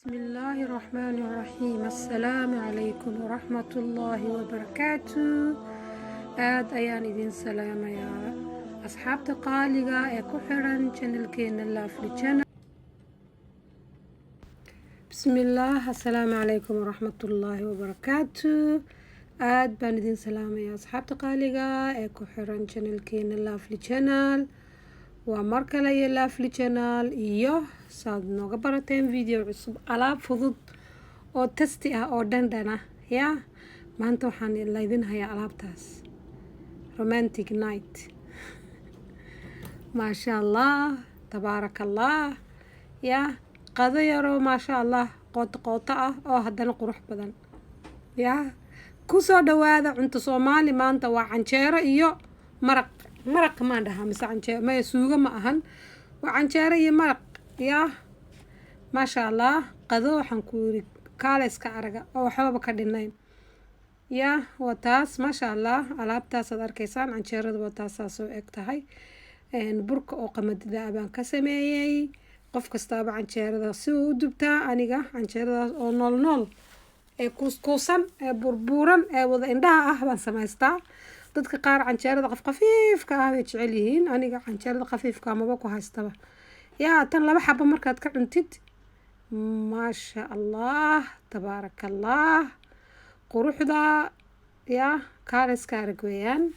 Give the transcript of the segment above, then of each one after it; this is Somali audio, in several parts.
Bismillaahi Raxmaani Raxiim. Assalaamu calaykum waraxmatullaahi wabarakaatu. Aad ayaan idin salaamayaa, asxaabta qaaliga ee ku xiran channelkeena Lovely Channel. Bismillaah, assalaamu calaykum waraxmatullaahi wabarakaatu. Aad baan idin salaamayaa, asxaabta qaaliga ee ku xiran channelkeena Lovely Channel. Waa mar kale iyo Lovely Channel iyo saad nooga barateen video cusub, alaab fudud oo tasty ah oo dhandhan ah. Yaa maanta waxaan laydin hayaa alaabtaas romantic night. Maasha Allah, tabaaraka Allah. Yaa qado yaroo, maasha Allah, qooto qooto ah oo haddana qurux badan. Yaa kusoo dhawaada cunto Soomaali. Maanta waa canjeero iyo maraq. Maraq maan dhahaa mise canjeero? Maya, suugo ma ahan, waa canjeero iyo maraq. Yaa maasha Allah, qado waxaan ku yiri kaaleyska araga oo waxbaba ka dhinayn. Yaa waa taas, maasha Allah. Alaabtaasaad arkaysaan, canjeerada waa taasaa soo eg tahay. Burka oo qamadida ah baan ka sameeyey. Qof kastaaba canjeerada si uu u dubtaa. Aniga canjeeradaas oo nool nool ee kuuskuusan ee burbuuran ee wada indhaha ah baan samaystaa. Dadka qaar canjeerada qafqafiifka ah bay jecel yihiin. Aniga canjeerada khafiifka maba ku haystaba. Yaa tan laba xabo markaad ka cuntid, maasha Allah, tabaaraka Allah, quruxda yaa kaaliska arag weeyaan.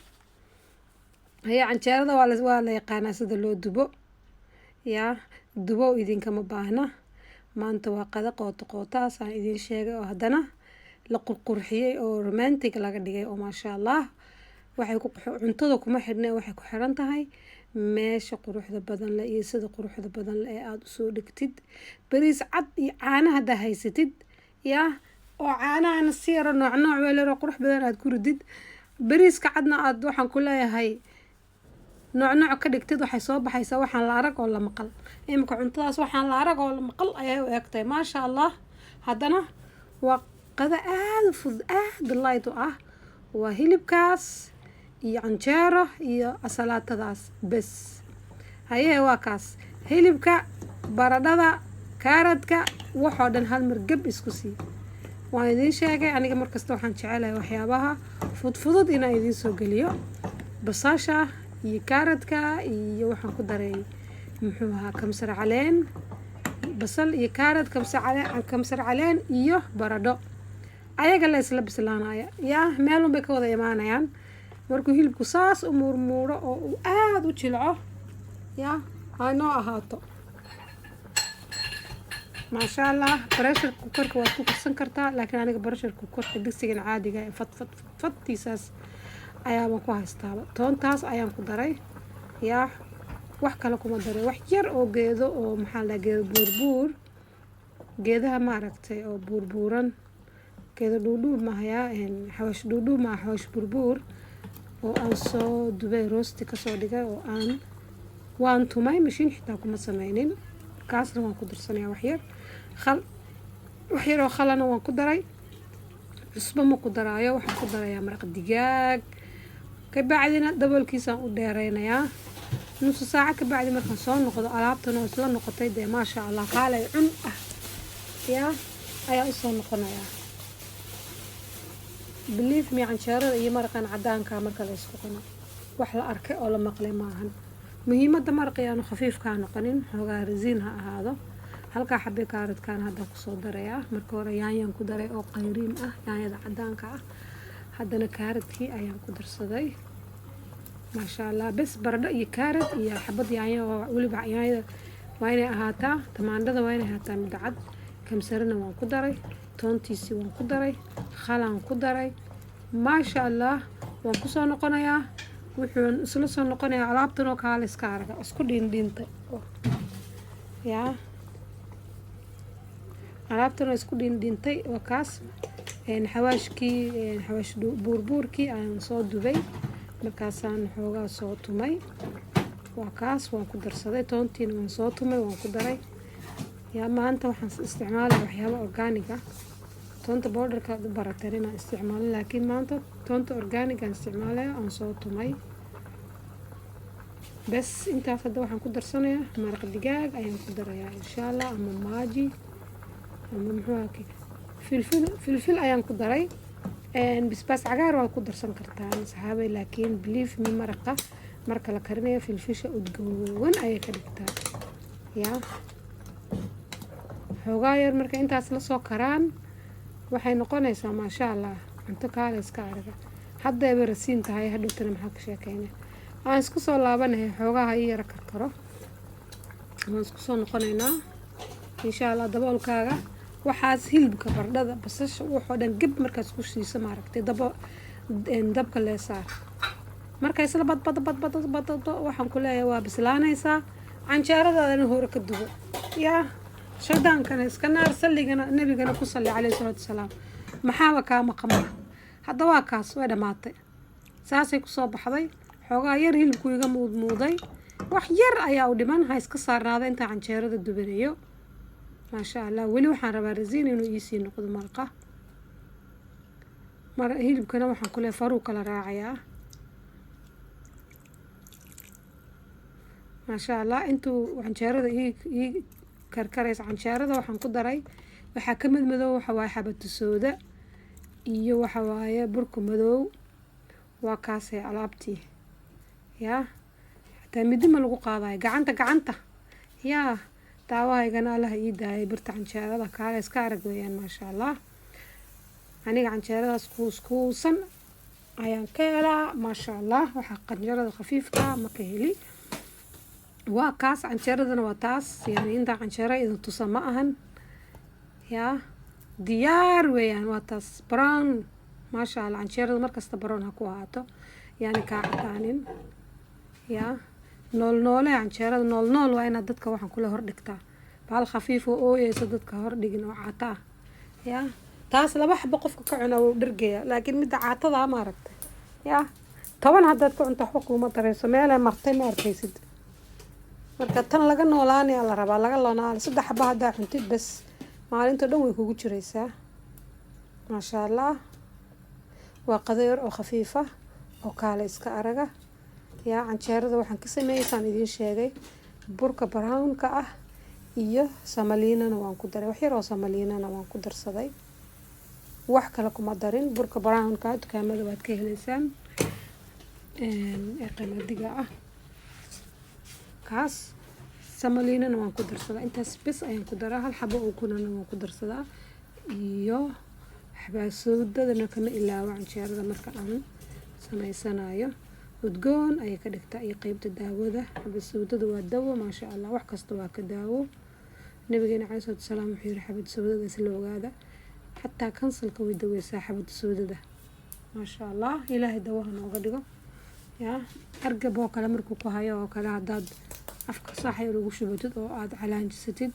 Haya, canjeerada waa la yaqaanaa sida loo dubo. Yaa dubo idinkama baahna. Maanta waa qada qooto qootaas aan idiin sheegay oo haddana la qurqurxiyey oo romantic laga dhigay oo maasha Allah. Waxay ku cuntada kuma xidhne, waxay ku xiran tahay meesha quruxda badan leh iyo sida quruxda badan leh ee aada usoo dhigtid. Bariis cad iyo caana haddaa haysatid, yaa oo caanahana si yaro nooc nooc weel yaroo qurux badan aad ku ridid, bariiska cadna aad, waxaan ku leeyahay, nooc nooc ka dhigtid, waxay soo baxaysaa waxaan la arag oo la maqal. Imika cuntadaas waxaan la arag oo la maqal ayay u egtahay, maasha Allah. Haddana waa qado aada u fudud, aada light u ah. Waa hilibkaas iyo canjeero iyo asalaatadaas bes. Hayee, waa kaas hilibka, baradhada, kaaradka, waxoo dhan hal mar geb isku sii. Waan idiin sheegay, aniga markasta waxaan jecelahay waxyaabaha fudfudud inaan idiin soo geliyo. Basasha iyo kaaradka iyo waxaan ku daray, muxuu ahaa, kamsar caleen, basal iyo kaarad, kamsar caleen, kamsar caleen iyo baradho. Ayaga la isla bislaanaya, yaa meelun bay ka wada imaanayaan. Markuu hilibku saas u muurmuuro oo uu aada u jilco, yaa ha noo ahaato, maasha Allah. Pressure cookerka waad ku karsan kartaa, laakiin aniga pressure cookerka digsigan caadiga ee fad fad fadtiisaas ayaabaan ku haystaaba. Toontaas ayaan ku daray. Yaa wax kale kuma daray, wax yar oo geedo oo, maxaa la, geedo buurbuur, geedaha maaragtay oo buurbuuran, geedo dhuudhuub mahayaa, xawaash dhuudhuub maha, xawaash buurbuur oo aan soo dubay, roosti kasoo dhigay oo aan waan tumay, mashiin xitaa kuma sameynin. Kaasna waan ku darsanayaa. Waxyar khal, wax yar oo khalana waan ku daray. Cusbo ma ku daraayo, waxaan ku darayaa maraq digaag. Kabacdina daboolkiisaan u dheereynayaa nusu saaco. Kabacdi markaan soo noqdo, alaabtan oo isla noqotay dee, maasha Allah, kaalay cun ah yaa ayaa usoo noqonayaa. Believe me, canjeerada iyo maraqan cadaanka marka la isku cuno, wax la arkay oo la maqlay maahan. Muhiimadda maraqii aanu khafiifkaa noqonin, xoogaa rasiin ha ahaado. Halkaa xabe kaaradkaan hadda kusoo darayaa. Marka hore yaanyaan ku daray oo qayriin ah, yaanyada cadaanka ah. Haddana kaaradkii ayaan ku darsaday, maasha Allah. Bes, baradho iyo kaarad iyo xabad yaanyo oo weliba yaanyada waa inay ahaataa, tamaandhada waa inay ahaataa midda cad. Kamsarina waan ku daray, toontiisii waan ku daray, khalaan ku daray, maasha Allah. Waan kusoo noqonayaa, wuxuu isla soo noqonayaa alaabtan oo kaale iska araga, isku dhiindhiintay. Yaa alaabtan oo isku dhiindhiintay waa kaas. Xawaashkii, xawaash buurbuurkii aan soo dubay, markaasaan xoogaa soo tumay, waa kaas, waan ku darsaday. Toontiina waan soo tumay, waan ku daray. Yaa maanta waxaan isticmaalaya waxyaaba organic ah. Toonta powderka u barateen inaan isticmaalo, laakiin maanta toonta organic aan isticmaalaya, aan soo tumay. Bes, intaas. Hadda waxaan ku darsanayaa maraq digaag ayaan ku darayaa, insha Allah, ama maaji. Ama muxuu ahaa, filfil, filfil ayaan ku daray. Bisbaas cagaar waad ku darsan kartaa, saxaabay, laakiin believe me, maraqa marka la karinayo filfisha udgoon ayay ka dhigtaa. Yaa xoogaa yar marka intaas lasoo karaan, waxay noqonaysaa, maasha Allah, cunto kaale iska araga. Haddayba rasiin tahay, hadhowtana maxaa ka sheekeynay? Aan isku soo laabanahay, xoogaha ii yara karkaro, waan isku soo noqonaynaa, insha Allah. Daboolkaaga waxaas, hilibka, bardhada, basasha, waxoo dhan geb markaas ku siiso, maaragtay, dabo dabka lee saar. Marka isla badbad badbad badado, waxaan ku leeyahay waa bislaanaysaa. Canjeeradaadana hore ka dubo, yaa shaydaankana iska naar, salligana nabigana ku salli, caleyhi salaatu wasalaam. Maxaaba kaa maqan? Hadda waa kaas, way dhammaatay, saasay kusoo baxday. Xoogaa yar hilibku iga muudmuuday, wax yar ayaa u dhiman, ha iska saarnaada intaa canjeerada dubanayo. Maasha Allah, weli waxaan rabaa rasiin inuu iisii noqdo maraqa. Mar hilibkana waxaan ku leeyahay faruu kala raacayaa, maasha Allah. Intuu canjeerada ii karkaraysa, canjeerada waxaan ku daray, waxaa ka mid madow, waxa waaye xabatu sooda iyo waxa waaye burka madow. Waa kaasay alaabtii. Yaa xataa midi ma lagu qaadayo, gacanta gacanta. Yaa daawahaygana Allaha ii daayay birta canjeerada kaale iska arag weeyaan, maasha Allah. Aniga canjeeradaas kuuskuusan ayaan ka helaa, maasha Allah. Waxaa canjeerada khafiifka ma ka heli. Waa kaas, canjeeradana waa taas. Yani intaa canjeero idin tusa ma ahan. Yaa diyaar weeyaan, waa taas, brown, maasha Allah. Canjeerada markasta brown ha ku ahaato, yani kaa cadaanin. Yaa nool noole, canjeerada nool nool waa inaad dadka waxaan kula hordhigtaa. Bahal khafiif oo ooyeysa dadka hordhigin oo caata ah. Yaa taas laba xabo qofka ka cuna wuu dhergaya, laakiin midda caatada, maaragtay, yaa 10 haddaad ka cunto waxba kuuma tarayso, meelay martay ma arkaysid. Marka tan laga noolaanaya la rabaa, laga noolaanay. Saddex xabo haddaa cuntid, bes, maalinta dhan way kugu jiraysaa, maasha Allah. Waa qado yar oo khafiif ah oo kaale iska araga. Yaa canjeerada waxaan ka sameeyey saan idiin sheegay, burka brownka ah iyo samaliinana waan ku daray, wax yar oo samaliinana waan ku darsaday, wax kale kuma darin. Burka brownka dukaamada waad ka heleysaan ee qamadiga ah kaas. Samaliinana waan ku darsadaa, intaas bes ayaan ku daraa. Hal xabo oo kunana waan ku darsadaa iyo xabaasoodadana kama ilaawo. Canjeerada marka aan sameysanayo udgoon ayay ka dhigtaa iyo qeybta daawada. Xabasowdada waa dawo, maasha Allah, wax kasta waa ka daawo. Nabigeena caleyhi salaatu wasalaam wuxuu yiri xabad sawdada isla ogaada, xataa kansarka way daweysaa xabad sawdada, maasha Allah. Ilaahay dawaha nooga dhigo. Yaa argab oo kale markuu ku hayo oo kale, haddaad afka saax yar ugu shubatid oo aada calaanjisatid,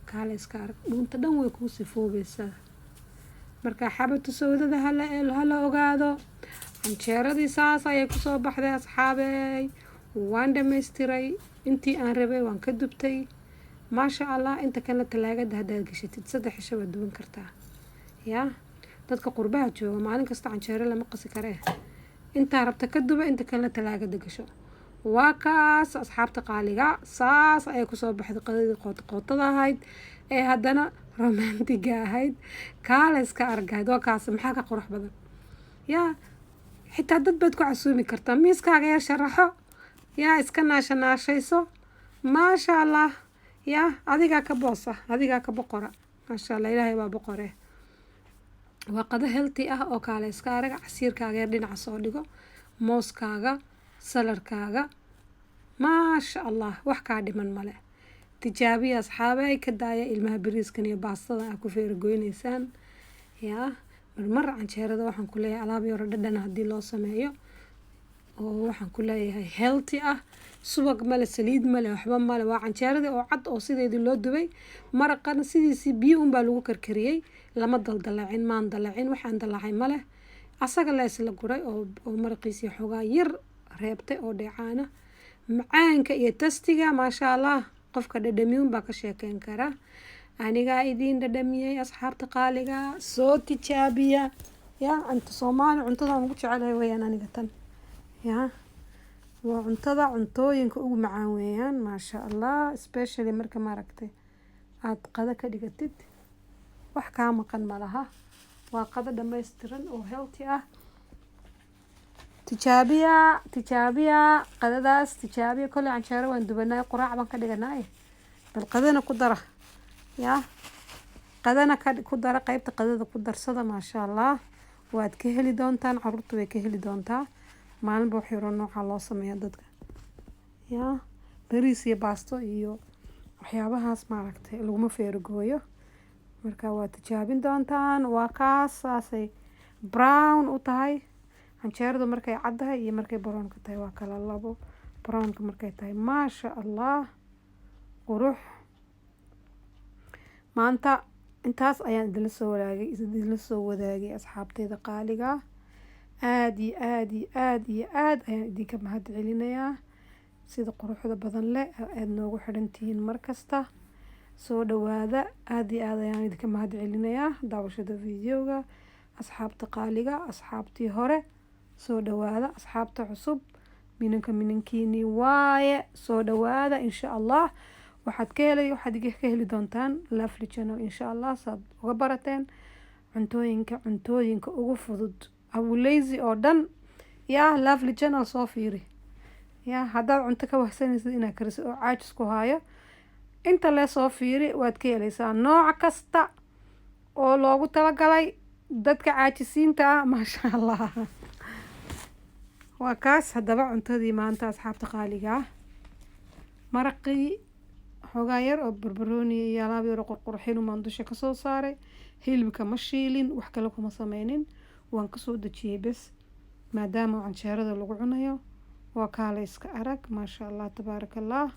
kaale iska arag, dhuunta dhan way kuu sifoobeysaa. Marka xabatu sawdada hala ogaado. Canjeeradii saas ayay kusoo baxday, asxaabey. Waan dhamaystiray intii aan rabay, waan ka dubtay, maasha Allah. Inta kalena talaagada haddaad gashatid, 3 cisho waad duban kartaa. Yaa dadka qurbaha jooga, maalin kasta canjeero lama qasi karee, intaa rabta ka duba, inta kalena talaagada gasho. Waa kaas, asxaabta qaaliga, saas ayay kusoo baxday qadadii qoota qootada ahayd ee haddana romantiga ahayd, kaale iska argahayd. Waa kaas, maxaa ka qurux badan? Yaa xitaa dad baad ku casuumi kartaa, miiskaaga yar sharaxo, yaa iska naasha naashayso, maasha Allah. Yaa adigaa ka boosa, adigaa ka boqora, maasha Allah. Ilaahay baa boqore. Waa qado healthy ah oo kaale iska araga. Casiirkaaga yar dhinaca soo dhigo, mooskaaga, saladkaaga, maasha Allah, wax kaa dhiman male. Tijaabiya, asxaabey, ka daaya ilmaha bariiskan iyo baastada aa ku feeragoyneysaan. Yaa marmar canjeerada waxaan ku leeyahay alaab yaro dhadhan haddii loo sameeyo oo waxaan ku leeyahay healthy ah, subag male, saliid male, waxba male. Waa canjeeradii oo cad oo sideedii loo dubay, maraqana sidiisii biyo unbaa lagu karkariyey, lama daldalaacin, maan dalaacin, waxaan dalaacay male. Asaga la isla guray oo maraqiisii xoogaa yar reebtay oo dheecaana. Macaanka iyo taste-iga, maasha Allah, qofka dhadhamiyun baa ka sheekeyn kara. Anigaa idiin dhadhamiyey, asxaabta qaaliga, soo tijaabiya. Yaa cunto Soomaali, cuntada ugu jecelahay weeyaan aniga tan. Yaa waa cuntada cuntooyinka ugu macaan weeyaan, maasha Allah, especially marka maaragtay aada qado ka dhigatid. Wax kaa maqan malaha. Waa qado dhammaystiran oo healthy ah. Tijaabiya, tijaabiya qadadaas, tijaabiya. Kolley canjeero waan dubanay, quraac baan ka dhiganay. Bal qadana ku dara, yaa qadana ka ku dara, qaybta qadada ku darsada. Maasha Allah, waad ka heli doontaan, caruurta way ka heli doontaa. Maalinba wax yaroo nooca loo sameeya dadka, yaa bariis iyo baasto iyo waxyaabahaas maaragtay laguma feergooyo. Marka waa tijaabin doontaan. Waa kaas, saasay brown u tahay canjeeradu markay caddahay iyo markay brownka tahay waa kala labo. Brownka markay tahay, maasha Allah, qurux. Maanta intaas ayaan idinla soo wadaagay asxaabteyda qaaliga. Aada iyo aada iyo aada iyo aada ayaan idinka mahad celinayaa sida quruxda badan leh aada noogu xidhantihiin markasta. Soo dhawaada. Aada iyo aada ayaan idinka mahad celinayaa daawashada videoga. Asxaabta qaaliga, asxaabtii hore, soo dhawaada. Asxaabta cusub, minanka minankiini waaye, soo dhawaada. Insha Allah waxaad ka heli doontaan Lovely Channel, insha Allah, saad uga barateen cuntooyinka ugu fudud abuleysi oo dhan. Yaa Lovely Channel soo fiiri. Yaa haddaad cunto ka wahsanaysid inaad karisid oo caajis ku haayo, inta lee soo fiiri, waad ka helaysaa nooc kasta oo loogu talagalay dadka caajisiinta ah. Maasha Allah, waa kaas. Haddaba cuntadii maanta, asxaabta qaaliga ah, maraqii xoogaa yar oo barbarooni iyo alaab yar oo qurqurxin umaan dusha kasoo saaray. Hilibka ma shiilin, wax kale kuma sameynin, waan kasoo dejiyey bes, maadaama canjeerada lagu cunayo. Waa kaala iska arag. Maasha Allah, tabaaraka Allah.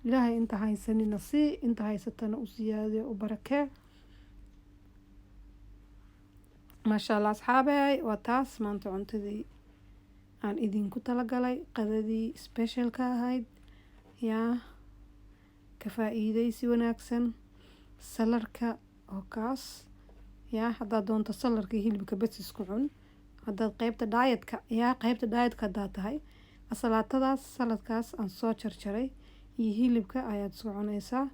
Ilaahay inta haysanina sii, inta haysatana u siyaadiyo, u barakee. Maasha Allah, asxaabey, waa taas maanta cuntadii aan idinku talagalay, qadadii specialka ahayd. Yaa ka faa-iideysi wanaagsan. Saladka oo kaas. Yaa haddaad doonto saladka iyo hilibka bes isku cun. Haddaad qeybta dietka, yaa qeybta dietka haddaad tahay, asalaatadaas, saladkaas aan soo jarjaray iyo hilibka ayaad isku cunaysaa.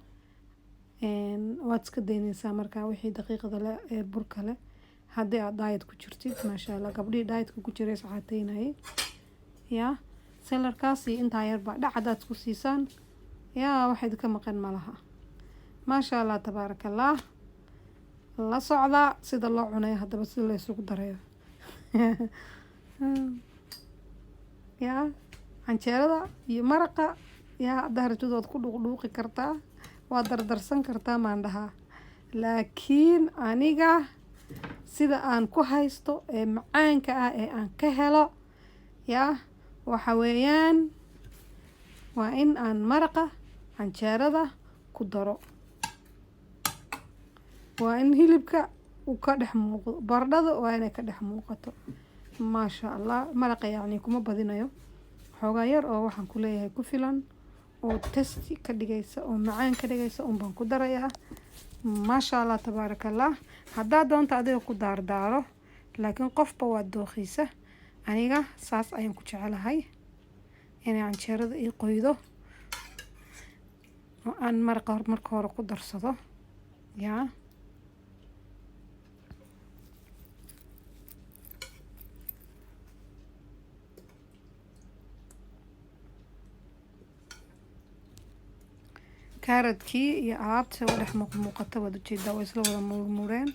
Waad iska daynaysaa markaa wixii daqiiqda leh ee burka leh, haddii aad diet ku jirtid. Maasha Allah, gabdhihii dietka ku jiray iscaateynayay, yaa saladkaas iyo intaa yarbaa dhac haddaad isku siisaan, yaa wax idinka maqan malaha. Maasha Allah, tabaaraka Allah. La socdaa sida loo cunayo. Haddaba sida la isugu darayo, yaa canjeerada iyo maraqa, yaa haddaa rabtid waad ku dhuuqdhuuqi kartaa, waad dardarsan kartaa maan dhahaa. Laakiin aniga sida aan ku haysto ee macaanka ah ee aan ka helo, yaa waxa weeyaan waa in aan maraqa canjeerada ku daro, waa in hilibka uu ka dhex muuqdo, baradhada waa inay ka dhex muuqato. Maasha Allah, maraqa yacni kuma badinayo, xoogaa yar oo waxaan ku leeyahay ku filan oo tasty ka dhigaysa oo macaan ka dhigaysa un baan ku darayaa. Maasha Allah, tabaaraka Allah. Haddaad doonto adiga ku daardaaro, laakiin qofba waa dooqiisa. Aniga saas ayaan ku jecelahay, inay canjeerada ii qoydo oo aan maraqa marka hore ku darsado. Yaa kaaradkii iyo alaabta uga dhex muuqmuuqata waad ujeedaa, waa isla wada muurmuureen.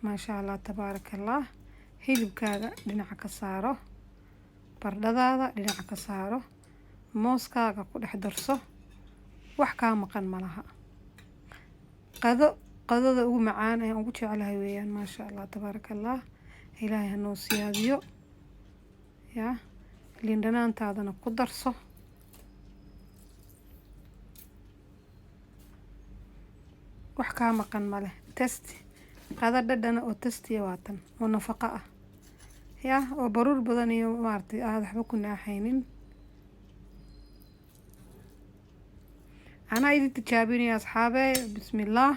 Maasha Allah, tabaaraka Allah. Hilibkaaga dhinaca ka saaro, bardhadaada dhinaca ka saaro, mooskaaga ku dhex darso, wax kaa maqan malaha. Qado, qadada ugu macaan ayaan ugu jeclahay weeyaan. Maasha Allah, tabaaraka Allah. Ilaahay hanoo siyaadiyo. Yaa liin dhanaantaadana ku darso. Wax kaa maqan maleh. Tasty qado dhadhana oo tasty ah waatan oo nafaqo ah, yaa oo baruur badan iyo maaragtay aada waxba ku naaxaynin. Anaa idin tijaabinaya, asxaabe. Bismillaah.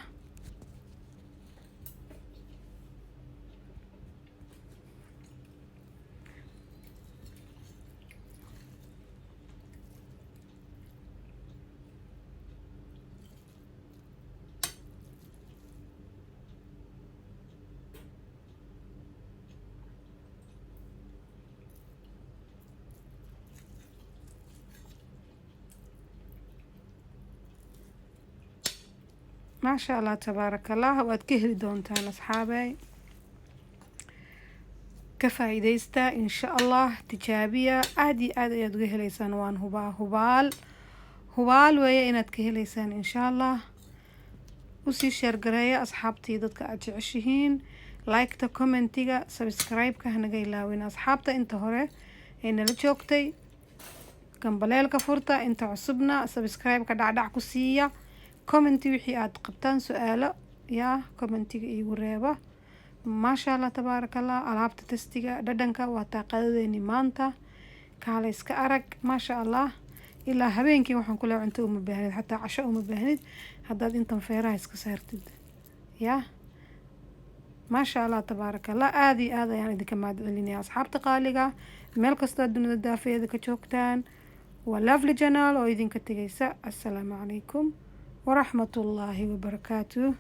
Maasha Allah, tabaaraka Allah. Waad ka heli doontaan, asxaabey. Ka faa-iideysta, insha Allah. Tijaabiya, aada iyo aad ayaad uga heleysaan. Waan hubaa, hubaal, hubaal weeye inaad ka heleysaan, insha Allah. Usii share gareeya asxaabtii, dadka aada jeceshihiin. Like-ta, comment-iga, subscribe-ka hanaga ilaawin. Asxaabta inta hore ee nala joogtay, gambaleelka furta. Inta cusubna subscribe-ka dhacdhac ku siiya. Comment-i wixii aada qabtaan, su-aalo yaa, comment-iga iigu reeba. Maasha Allah, tabaaraka Allah. Alaabta taste-iga, dhadhanka, waa taaqadadeeni maanta. Kaala iska arag, maasha Allah. Ilaa habeenkii waxaan kule cunto uma baahnid, xataa casho uma baahnid haddaad intan feeraha iska saartid. Yaa, maasha Allah, tabaaraka Allah. Aada iyo aad ayaan idinka mahad celinaya, asxaabta qaaliga, meel kastoo dunida daafeeda ka joogtaan. Waa Lovely Channel oo idinka tegaysa. Assalaamu calaykum waraxmatullaahi wabarakaatu.